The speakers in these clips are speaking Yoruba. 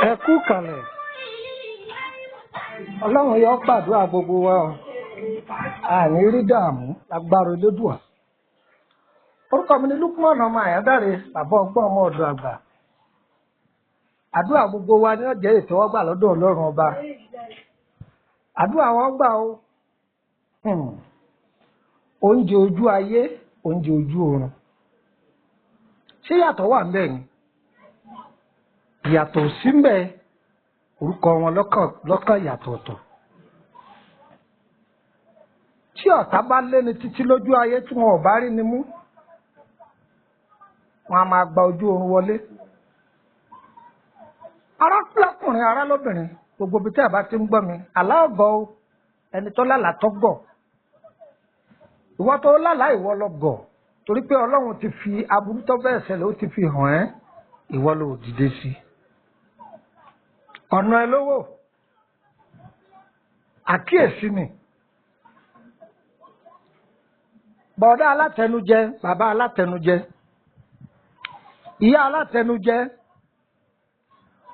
Ẹ kú kalẹ̀, Ọlọ́run yóò gbàdúrà gbogbo wa o, àní rí dààmú lágbára Elédùà. Orúkọ mi ni Lukman ọmọ Àyándàre, bàbá ọgbọ́n ọmọ ọ̀dọ̀ àgbà. Àdúrà gbogbo wa ni ó jẹ́ ìtẹ́wọ́gbà lọ́dọ̀ Ọlọ́run ọba. Àdúrà wọn gbà o. Oúnjẹ ojú ayé, oúnjẹ ojú oorun. Ṣé ìyàtọ̀ wà ńbẹ̀ ni? Ìyàtọ̀ sí ńbẹ̀, orúkọ wọn lọ́kàn yàtọ̀ ọ̀tọ̀. Tí ọ̀tá bá léni títí lójú ayé tí wọn ò bá rí ni mú, wọn a máa gba ojú oorun wọlé. Arákùnrin, ará lóbìnrin, gbogbo ibi tí a bá ti ń gbọ́ mi, àlá ọ̀gọ́ o, ẹni tó lálàá tó gọ̀. Ìwọ tó lálàá ìwọ lọ gọ̀, torí pé Ọlọ́run ti fi aburú tó bẹ́ẹ̀ ṣẹlẹ̀ ó ti fi hàn ẹ́, ìwọ ló dìde sí i. Ọ̀nà ẹ lówó, àkíyèsí ni. Bọ̀dá alátẹnujẹ, bàbá alátẹnujẹ, ìyá alátẹnujẹ,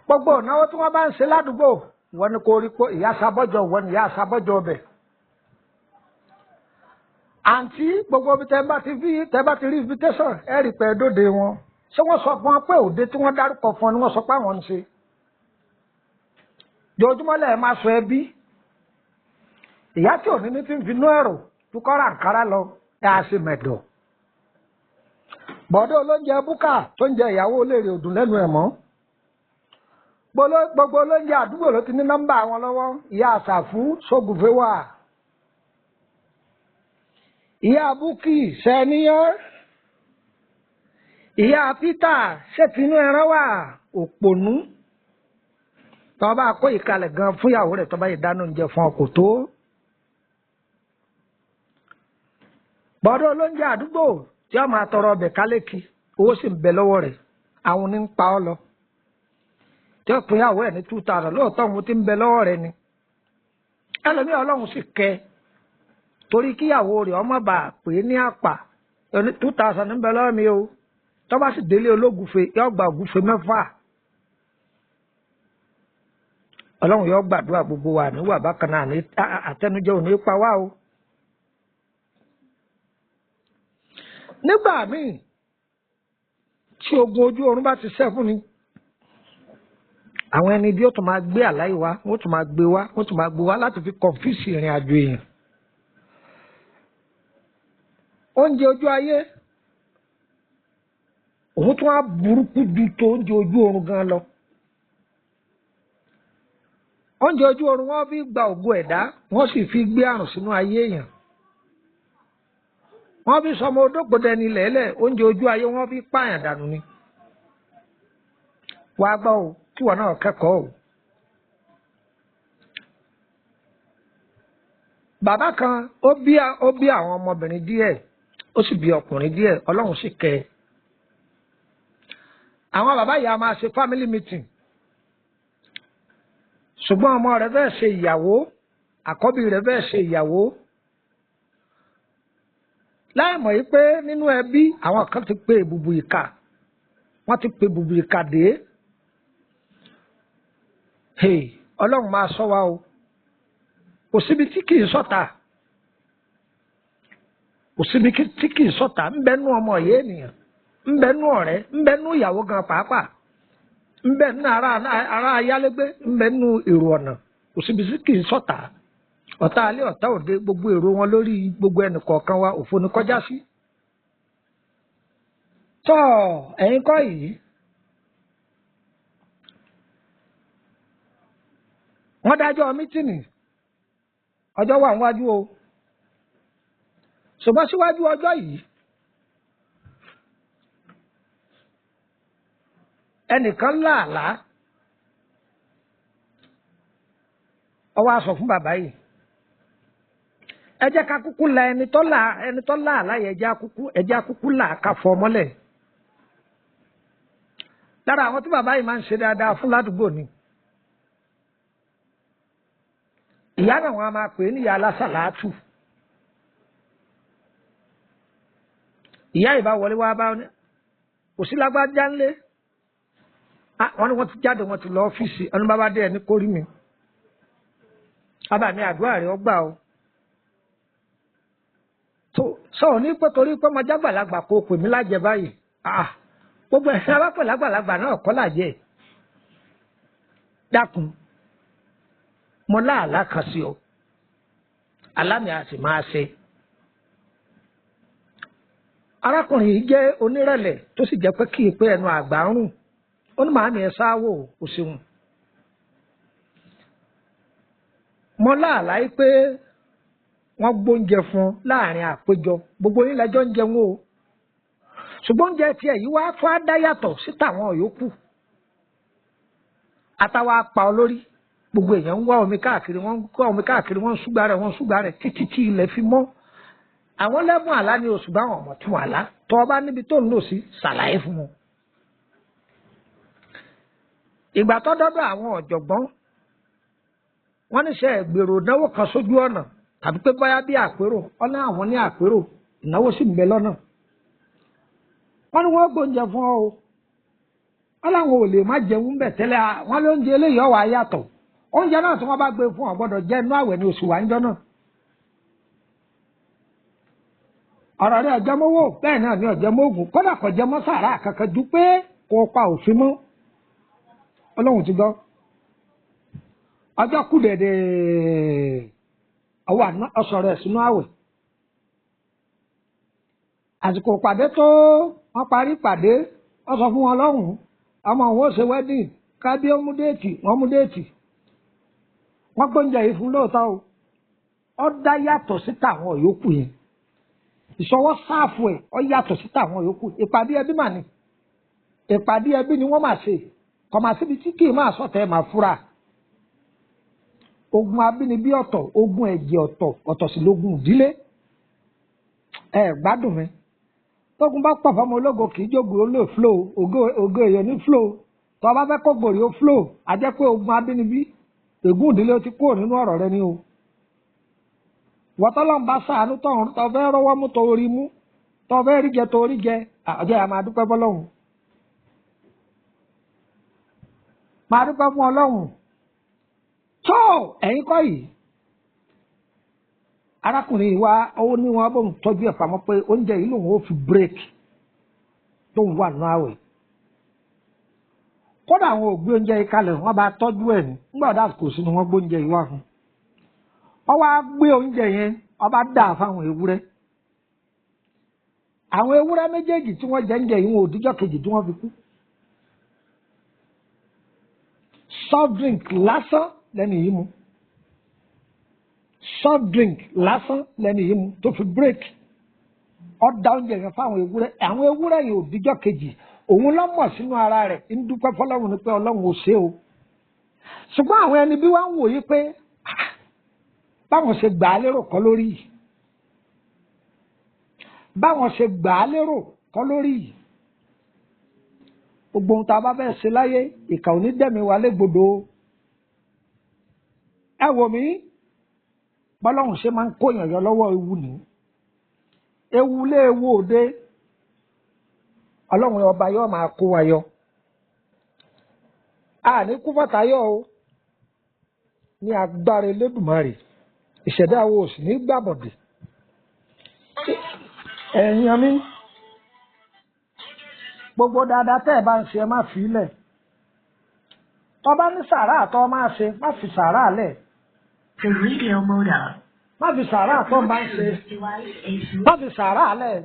gbogbo ìnáwó tí wọ́n bá ń ṣe ládùúgbò, ìwọ ni kò rí pé ìyá sabọ́jọ, ìwọ ni ìyá sabọ́jọ ọbẹ̀. Àǹtí, gbogbo ibi tẹ́ bá ti rí invitation, ẹ rí pé dóde wọn. Ṣé wọ́n sọ fún wọn pé òde tí wọ́n dárúkọ fún ọ ni wọ́n sọ pé àwọn ń ṣe? Jọjúmọ́ lẹ́ẹ̀ máa sọ ẹbí. Ìyá tí òní ní ti ń finú ẹ̀rọ tukọ́ra àǹkárá lọ, ẹ á sì mẹ̀dọ̀. Bọ̀dọ̀ olóúnjẹ búkà tó ń jẹ ìyàwó olóèrè òdùn lẹ́nu ẹ̀ mọ́. Gbogbo olóúnjẹ àdúgbò ló ti ní nọ́mbà wọn lọ́wọ́. Ìyá àṣàfú sógùnfé wà. Ìyá búkì sẹ́níyàn. Ìyá Peter ṣètìnú ẹran wà òpònú. Tọ́ bá kó ìkalẹ̀ gan fún ìyàwó rẹ̀ tọ́ bá yìí dáná oúnjẹ fún ọ kò tó. Bọ̀dọ̀ olóúnjẹ àdúgbò tí ó máa tọrọ ọbẹ̀ kálékì, owó sì ń bẹ lọ́wọ́ rẹ̀, àwọn ní ń pa ọ́ lọ. Tí ó pín ìyàwó ẹ̀ ní 2000, lóòótọ́ òun ti ń bẹ lọ́wọ́ rẹ̀ ni. Ẹlòmíì Ọlọ́run sì kẹ́ torí kíyàwó rẹ̀ ọmọ bá pè é ní àpà 2000 ń bẹ lọ́wọ́ mi o. Tọ́ bá sì délé ológùfe, yóò gba ògùfe 6. Ọlọ́run yóò gbàdúrà gbogbo wa níwà bákan náà, ní àtẹnujẹ ò ní pa wá o. Nígbà míì tí ogun ojú oorun bá ti ṣẹ́ fún ni, àwọn ẹni bí ó tún máa gbé àláì wá, wọ́n tún máa gbé wá, wọ́n tún máa gbé wá láti fi kọ̀ǹfìsì ìrìn àjò èèyàn. Oúnjẹ ojú ayé òun tún á burúkú ju tó oúnjẹ ojú oorun gan lọ. Oúnjẹ ojú oorun wọ́n fi gba ògo ẹ̀dá, wọ́n sì fi gbé àrùn sínú ayé èèyàn. Wọ́n fi sọmọ odógbòdẹni lẹ́lẹ̀, oúnjẹ ojú ayé wọ́n fi pààyàn dànù ni. Wàá gbọ́ o, kí wọn náà kẹ́kọ̀ọ́ o. Bàbá kan ó bí àwọn ọmọbìnrin díẹ̀, ó sì bí ọkùnrin díẹ̀, Ọlọ́run sì kẹ́ ẹ. Àwọn bàbá yìí a máa ṣe family meeting. Ṣùgbọ́n ọmọ rẹ̀ fẹ́ ṣe ìyàwó, àkọ́bí rẹ̀ fẹ́ ṣe ìyàwó. Láì mọ̀ yí pé nínú ẹbí àwọn kan ti pe èbùbù ìkà, wọ́n ti pe èbùbù ìkà dé. Ọlọ́run máa ṣọ́ wa o. Kò síbi tí kì í sọ̀tà. Kò síbi tí kì í sọ̀tà. Ń bẹ nú ọmọ ìyá ènìyàn, ń bẹ nú ọ̀rẹ́, ń bẹ nú ìyàwó gan pàápàá, ń bẹ nú ará ayálégbé, ń bẹ nú èrò ọ̀nà. Kò síbi tí kì í sọ̀tà. Ọ̀tá alẹ́, ọ̀tá òde, gbogbo èrò wọn lórí gbogbo ẹnì kọ̀ọ̀kan wa òfo ni kọjá sí. Tọ́ ẹ̀yin kọ́ yìí, wọ́n dájọ́ mítìnì, ọjọ́ wà níwájú o. Ṣùgbọ́n síwájú ọjọ́ yìí, ẹnìkan láàlá, ó wá sọ fún bàbá yìí, ẹ jẹ́ ká kúkú la ẹni tó láàlá yẹn, ẹ jẹ́ kúkú là ká fọ́ mọ́lẹ̀. Lára àwọn tí bàbá yìí máa ń ṣe dáadáa fún ládùúgbò ni. Ìyá náà wọn a máa pè é ní ìyá alásàlátù. Ìyá ìbá wọlé wá bá ní kò sí lágbájá ńlé. Wọ́n ní wọ́n ti jáde, wọ́n ti lọ ọ́fíìsì. Ẹnu bàbá dé ẹni kórí mi. Bàbá mi, àdúrà rẹ̀ ọgbà o. Tó sọ̀rọ̀ ní pé torí pé ọmọdé àgbàlagbà kò pè mí lájẹ báyìí. Gbogbo ẹ̀sìn abápẹ̀ lágbàlagbà náà kọ́ làjẹ́. Dákun, mo láàlá kan sí ọ, alámì a sì máa ṣe. Arákùnrin yìí jẹ́ onírẹ̀lẹ̀ tó sì jẹ́ pé kí n pé ẹnu àgbà ń rùn. Ó ní màámi ẹ sáwò ó ṣeun. Mo láàlá yìí pé wọ́n gbóúnjẹ fún ọ láàrin àpéjọ, gbogbo yín lẹ́jọ́ ń jẹun o. Ṣùgbọ́n oúnjẹ tiẹ̀ yìí wá tó á dá yàtọ̀ sí tàwọn yòókù. Àtàwọn apá ọ lórí, gbogbo èèyàn ń wá omi káàkiri, wọ́n ń wá omi káàkiri, wọ́n ń ṣúgbà rẹ̀, wọ́n ń ṣúgbà rẹ̀ títí tí ilẹ̀ fi mọ́. Àwọn lẹ́bùn àlá ni oṣù báwọn ọmọ tún àlá tọ́ ọ bá níbi tó ń lò sí, ṣàlàyé fún wọn. Ìgbà tó dọ́dọ̀ àwọn ọ̀jọ̀gbọ́n, wọ́n níṣẹ́ ìgbèrò ìnáwó kan sójú ọ̀nà tàbí pé báyá bí àpérò, ọ̀nà àwọn ní àpérò ìnáwó sì ń bẹ lọ́nà. Wọ́n ní wọ́n gbóúnjẹ fún ọ o, wọ́n láwọn ò lè má jẹun bẹ̀ tẹ́lẹ̀, wọ́n lóúnjẹ eléyìí ọ̀wà yàtọ̀. Oúnjẹ náà tí wọ́n bá gbé fún ọ gbọ́dọ̀ jẹ inú àwẹ̀ ní oṣù wa ń jọ náà. Ọ̀rọ̀ rẹ̀ ọ̀jẹ̀ mọ́wọ́ bẹ́ẹ̀ náà ni ọ̀jẹ̀ mọ́ògùn, kódà kò jẹ mọ́ sàrà kankan ju pé kò pa òfin mọ́. Ọlọ́run ti gbọ́. Ọjọ́ kù dẹ̀dẹ̀ ọwọ́ àná ọ̀sọ̀ rẹ̀ sínú àwẹ̀. Àsìkò ìpàdé tó wọ́n parí ìpàdé, wọ́n sọ fún wọn lọ́hùn-ún, ọmọ òun ó ṣe wedding, kábí ó mú déètì, wọ́n mú déètì. Wọ́n gbóúnjẹ yìí fún lóòótọ́ o. Ó dá yàtọ̀ sí tàwọn yòókù yẹn. Ìṣọwọ́ sáàfù ẹ̀ ó yàtọ̀ sí tàwọn yòókù. Ìpàdé ẹbí mà ní. Ìpàdé ẹbí ni wọ́n máa ṣe. Kò máa síbi tí kì í máa sọ̀tẹ̀ máa fura. Ogun abínibí ọ̀tọ̀, ogun ẹ̀jẹ̀ ọ̀tọ̀, ọ̀tọ̀ sì lógun ìdílé. Ẹ gbádùn mi. Tógun bá pọ̀ fọmọ ológo kì í jógo ó lè flow, ògo èèyàn ní flow. Tó o bá fẹ́ kó gòrè ó flow, a jẹ́ pé ogun abínibí, ègún ìdílé ó ti kúrò nínú ọ̀rọ̀ rẹ ni o. Wọ́tọ́lọ́n bá ṣàánú tọ̀hún tó fẹ́ rọ́wọ́ mú tó orí mú, tó fẹ́ rí jẹ tó orí jẹ, ọjọ́ yà máa dúpẹ́ fọlọ́hún. Máa dúpẹ́ fún Ọlọ́hun. Tó ẹ̀yin kọ́ yìí, arákùnrin yìí wá ó ní wọn bóun tọ́jú ẹ̀ pamọ́ pé oúnjẹ yìí lòun ó fi bírèkì tóun wà nínú àwẹ̀. Kódà àwọn ò gbé oúnjẹ yìí kalẹ̀, wọ́n bá tọ́jú ẹ̀ ní. Nígbà ọ̀dà kò sí ni wọ́n gbé oúnjẹ yìí wá fún un. Wọ́n wá gbé oúnjẹ yẹn, wọ́n bá dà fáwọn ewúrẹ́. Àwọn ewúrẹ́ méjèèjì tí wọ́n jẹ ń jẹ yìí wọn ò díjọ́ kejì tí wọ́n fi kú. Soft drink lásán lẹ́nu yìí mu. Soft drink lásán lẹ́nu yìí mu tó fi break. Ó dà oúnjẹ yẹn fáwọn ewúrẹ́. Àwọn ewúrẹ́ yẹn ò díjọ́ kejì. Òun ló mọ̀ sínú ara rẹ̀, ń dúpẹ́ fọlọ́run ni pé Ọlọ́run ò ṣe o. Ṣùgbọ́n àwọn ẹni bí wọ́n ń wòye pé báwọn ṣe gbà á lérò kọ́ lórí yìí. Báwọn ṣe gbà á lérò kọ́ lórí yìí. Gbogbo ohun tá a bá fẹ́ ṣe láyé, ìkà ò ní dẹ̀mí wa légbodò. Ẹ wò mí, bọ́lọ́hùn ṣe máa ń kóyàn yọ lọ́wọ́ ewu ní ewu lé ewu òde, ọlọ́run ọba yóò máa kó wa yọ. A ní kú fàtàyọ̀ o ní agbára Elédùmarè, ìṣẹ̀dá wo sì ní gbàbọ̀dè. Ẹ̀yin mi, gbogbo dáadáa tẹ́ ẹ bá ń ṣe, ẹ má fi í lẹ̀. Tọ́ bá ní sàárà tọ́ máa ṣe, má fi sàárà lẹ̀. The radio mode of Má fi sàárà tọ́ máa ń ṣe, Bluetooth device is má fi sàárà lẹ̀,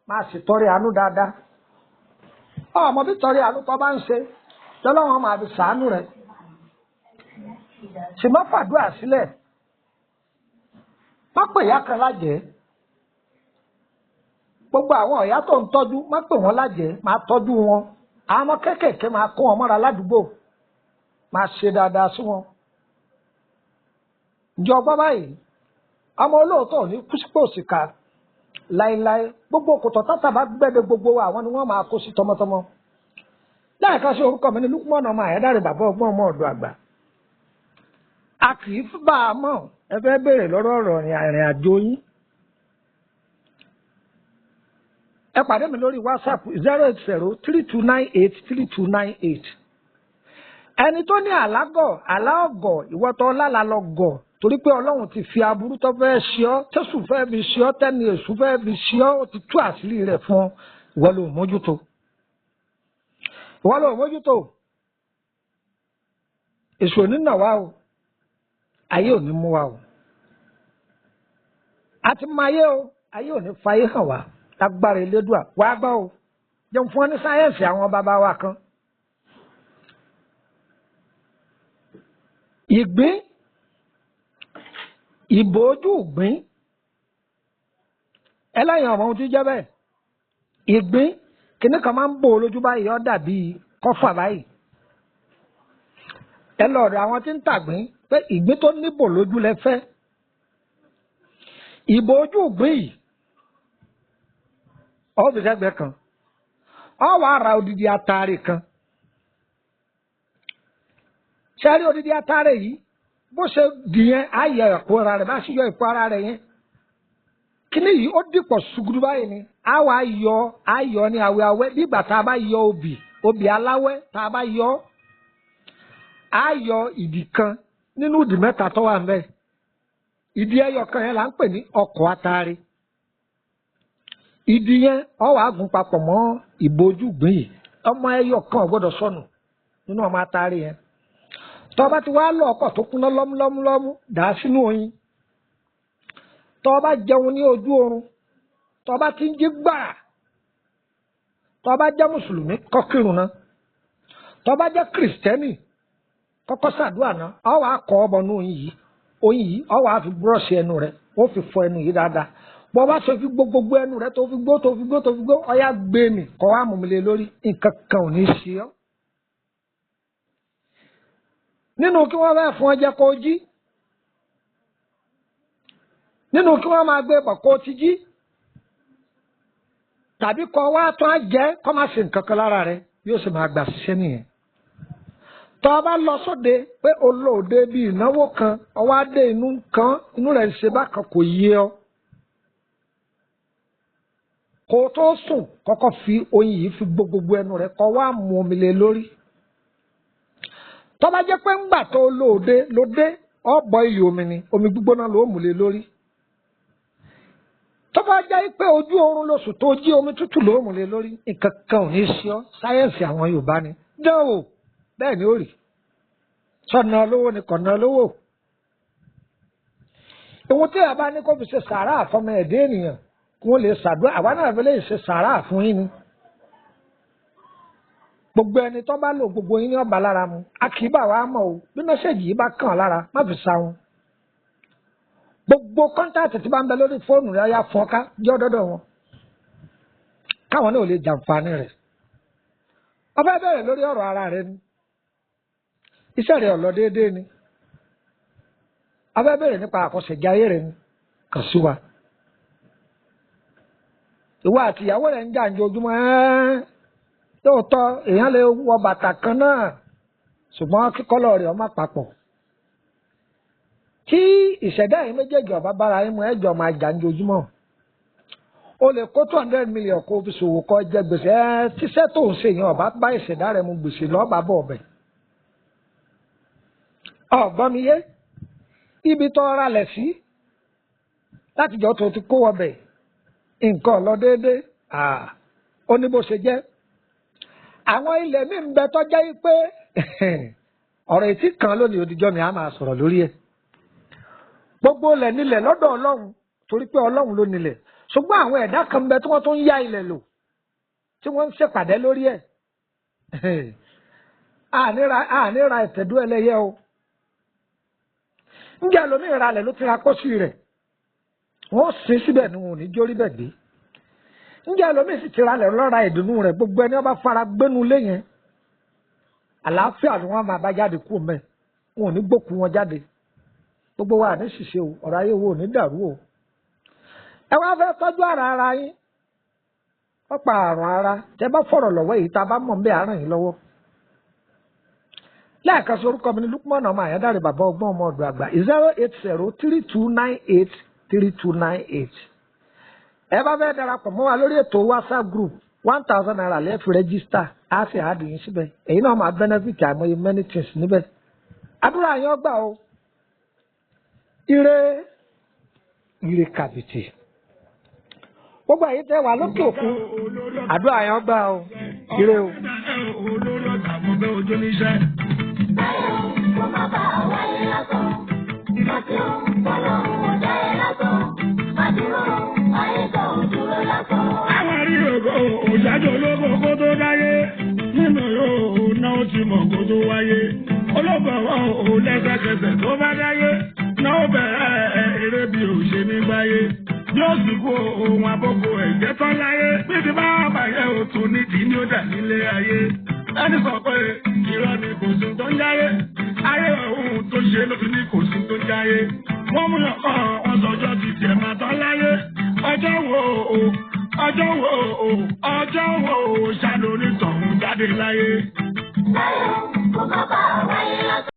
máa sì tọrẹ àánú dáadáa. Ọmọ bí tọrẹ àánú tọ́ bá ń ṣe, lọ́lọ́run máa fi sàánú rẹ̀. connected. Sì má fàdúrà sílẹ̀, má pè ìyá kan lájẹ̀ẹ́. Gbogbo àwọn ìyá tó ń tọ́jú, má pè wọ́n lájẹ̀ẹ́, máa tọ́jú wọn. Àwọn ọmọ kéékèèké, máa kó wọn mọ́ra ládùúgbò, máa ṣe dáadáa sí wọn. Ǹjẹ́ ọgbọ́n báyìí, ọmọ olóòótọ́ ò ní kú sípò òṣìkà láéláé. Gbogbo kòtò tátà bá gbẹ́dẹ gbogbo wa, àwọn ni wọ́n máa kó sí tọmọtọmọ. Láìka sí orúkọ mi ní Lukman ọmọ Àyádáre, bàbá ọgbọ́n, ọmọ ọ̀dọ̀ àgbà. A kì í bá a mọ̀. Ẹ fẹ́ béèrè lọ́rọ̀ ọ̀rọ̀ ìrìn àjò yín, ẹ pàdé mi lórí WhatsApp 08032983298. Ẹni tó ní àlágọ̀, àlá ọ̀gọ̀, ìwọ́tọ̀ ọlálà lọ gọ̀, torí pé ọlọ́run ti fi aburú tó fẹ́ ṣe ọ́, tẹ́sù fẹ́ fi ṣe ọ́, tẹ́ni èṣù fẹ́ fi ṣe ọ́, ó ti tú àṣírí rẹ̀ fún ọ. Ìwọ ló mójútó, ìwọ ló mójútó. Èṣù ò ní nà wá o, ayé ò ní mú wa o, a ti mọ ayé o, ayé ò ní fayé hàn wá lágbára Elédùà. Wàá gbọ́ o, jẹun fún ọ ní sáyẹ́ǹsì àwọn bàbá wa kan. Ìgbín, ìbò ojú ìgbín, ẹlẹ́yìn ọmọ ohun tí jẹ́ bẹ́ẹ̀. Ìgbín kìnnì kan máa ń bò lójú báyìí, ó dàbí kọ́fà báyìí. Ẹ lọ ọ̀dọ̀ àwọn tí ń tàgbín pé ìgbín tó níbò lójú lẹ fẹ́. Ìbò ojú ìgbín yìí, ọ́fíìsì ẹgbẹ́ kan, ọ wàá ra odidi atare kan. Sẹ́rí odidi atare yìí, bó ṣe dìyẹn, á yọ ẹ̀kọ́ ara rẹ̀. Bá ṣe yọ ẹ̀kọ́ ara rẹ̀ yẹn, kíní yìí ó dìpọ̀ ṣùgùdù báyìí ni. Á wàá yọ, á yọ ní awẹ́ awẹ́, bí ìgbà tá a bá yọ obì, obì aláwẹ́ tá a bá yọ, á yọ ìdì kan nínú ìdì mẹ́ta tó wà ńbẹ̀. Ìdì ẹyọ kan yẹn là ń pè ní ọkọ̀ atare. Ìdì yẹn, ó wàá gún papọ̀ mọ́ ìbojú gbìn yìí. Ọmọ ẹyọ kan ò gbọ́dọ̀ sọnù nínú ọmọ atare yẹn. Tó bá ti wá lọ ọkọ̀ tó kúnná lọ́múlọ́múlọ́mú, dà á sínú oyin. Tó bá jẹun ní ojú oorun, tó bá ti ń jí gbàrà, tó bá jẹ́ mùsùlùmí, kọ́ kírun náà. Tó bá jẹ́ kìrìsìtẹ́nì, kọ́kọ́ ṣàdúrà náà. Ó wàá kọ́ ọmọ inú oyin yìí. Oyin yìí, ó wàá fi búrọ́ọ̀ṣì ẹnu rẹ̀, ó fi fọ ẹnu yìí dáadáa. Bọ́ bá ṣe fi gbó gbogbo ẹnu rẹ̀, tó fi gbó, tó fi gbó, tó fi gbó, ọyá gbé mi kọ́ wá mú mi lé lórí, nǹkan kan ò ní í ṣe ọ́. Nínú kí wọ́n fẹ́ fún ọ jẹ kó jí, nínú kí wọ́n máa gbé bọ̀ kó ti jí, tàbí kọ́ wá tún á jẹ́ kó má ṣe nǹkan kan lára rẹ̀, yóò sì máa gbà ṣiṣẹ́ nìyẹn. Tọ́ ọ bá lọ sóde pé olóòde bíi ìnáwó kan, ọwọ́ adé inú kan, inú rẹ̀ ń ṣe bákan, kò yé ọ, kó o tó sùn, kọ́kọ́ fi oyin yìí fi gbó gbogbo ẹnu rẹ̀, kó wá mu omi lé lórí. Tó bá jẹ́ pé ńgbà tó lóde lóde, ọ bọ iyì omi ni, omi gbígbóná ló mú lé lórí. Tó bá jẹ́ pé ojú oorun lóṣù tó jí, omi tútù ló mú lé lórí, nǹkan kan ò ní í ṣe ọ́. Sáyẹ́ǹsì àwọn Yorùbá ni. Dán o, bẹ́ẹ̀ ni ó rí. Sọ̀nà olówó ni kọ̀nà olówó. Ìwọ̀n tí a bá ní kó fi ṣe sàárà àfọmọ ẹ̀dẹ́ ènìyàn, kí wọ́n lè ṣàdúrà, àwa náà fi lè ṣe sàárà fún yín ni. Gbogbo ẹni tó bá lò, gbogbo yín ní ọba lára mu. A kì í bà wá mọ̀ o. Bí mẹ́sẹ̀gì yìí bá kàn án lára, má fi sáwọn. Gbogbo kọ́ńtàtì tí bá ń bẹ lórí fóònù rẹ̀, ọ̀yà fọ́n ká jẹ́ ọ̀dọ́dọ̀ wọn, káwọn náà lè jàǹfààní rẹ̀. Ọbẹ̀ bẹ̀rẹ̀ lórí ọ̀rọ̀ ara rẹ̀ ni, iṣẹ́ rẹ̀ ọ̀lọ́ déédéé ni, ọbẹ̀ bẹ̀rẹ̀ nípa àkọsẹ̀jayé rẹ̀ ni, kàn sí wa. Ìwọ àti ìyàwó rẹ̀ ń jà ní ojúmọ́ ẹ́ẹ́. Lóòótọ́, èèyàn lè wọ bàtà kan náà, ṣùgbọ́n kíkọ́lọ̀ rẹ̀ ó má papọ̀. ìṣẹ̀dá yìí méjèèjì ọ̀bá bára yín mu, ẹ̀jọ̀ máa jà ń jojúmọ́. O lè kó 200 million kó fi ṣòwò, kó jẹ gbèsè. Ẹ tíṣẹ́ tó ń ṣe yẹn ọ̀bá bá ìṣẹ̀dá rẹ̀ mu, gbèsè lọ́ọ́ bá bọ̀ ọ̀bẹ. Ọ̀gbọ́n mi yé, ibi tó ra lẹ̀ sí látijọ́ tó ti kó ọbẹ̀, nǹkan lọ déédéé, ó ní bó ṣe jẹ́. Àwọn ilẹ̀ mi ń bẹ tọ́já yìí pé ọ̀rọ̀ etí kan lónìí, òdìjọ́ mi á máa sọ̀rọ̀ lórí ẹ̀. Gbogbo ilẹ̀ nílẹ̀ lọ́dọ̀ Ọlọ́run, torí pé Ọlọ́run ló nílẹ̀, ṣùgbọ́n àwọn ẹ̀dá kan ń bẹ tí wọ́n tún ń yá ilẹ̀ lò, tí wọ́n ń ṣèpàdé lórí ẹ̀. Àníra ìtẹ̀dú ẹlẹ́yẹ o. Ǹjẹ́ ẹlòmíì ra lẹ̀ ló ti ra kóṣì rẹ̀, wọ́n sin síbẹ̀ ni, wọn ò ní jórí bẹ̀ gbé. Ǹjẹ́ ẹlòmíì sì ti ra lẹ̀ lọ́ra ìdùnnú rẹ̀, gbogbo ẹni wọ́n bá fara gbénu lé yẹn, àlàáfíà ni wọ́n máa bá jáde kú mẹ́, wọn ò ní gbókù wọn jáde. Gbogbo wa ní ṣìṣe o, ọ̀rọ̀ ayé wo ò ní dàrú o. Ẹ wá fẹ́ tọ́jú ara ara yín, wọ́n pa àrùn ara, tẹ bá fọ̀rọ̀ lọ́wọ́ èyí tá a bá mọ̀ ń bẹ́ àárọ̀ yín lọ́wọ́. Lẹ́ẹ̀kan sí, orúkọ mi ní Lukman ọmọ Àyádáre, bàbá ọgbọ́n, ọmọ ọ̀dọ̀ àgbà, 08032983298. Ẹ bá fẹ́ darapọ̀ mọ́ wa lórí ètò WhatsApp group, ₦1,000 lẹ́ẹ̀ fi register, á sì add yín síbẹ̀. Èyí náà máa benefit àìmọye many things níbẹ̀. Àdúrà yín ọgbà o. Ire ire kàbìtì. Gbogbo àyè tẹ́ wà lókè òkun, àdúrà yín ọgbà o. Ire o. Olórí ọ̀tà mo bẹ́ ojú níṣẹ́. Kó má bàa wáyé lásán. Má ṣe ó, Ọlọ́run ò dá ẹ lásán. Má dúró, ayé kan ò dúró lásán. Àwọn àríyànjọ òjájọ ológo kó tó dáyé. Nínú yóò náà ti mọ̀ kó tó wáyé. Ológo ò lẹ́sẹ̀kẹsẹ̀ tó bá dáyé. Náà ó bẹ̀rẹ̀ eré bí ò ṣe ní gbáyé. Yóò sì kú ohun àbọ̀kù ẹ̀jẹ̀ tán láyé. Bí ti bá bàyẹ̀ òtún ní tí ní ó dà nílé ayé. Ẹni sọ pé irọ́ ni kò sí tó ń jáyé. Ayé òun tó ṣe ló fi ní kò sí tó ń jáyé. Wọ́n mú yàn kọ́ wọn sọjọ́ ti tiẹ̀ máa tán láyé. Ọjọ́ wo o, ọjọ́ wo o, ọjọ́ wo o, ṣàlórí tọ̀hún jáde láyé. Láyé, kó má bàa wáyé lásán.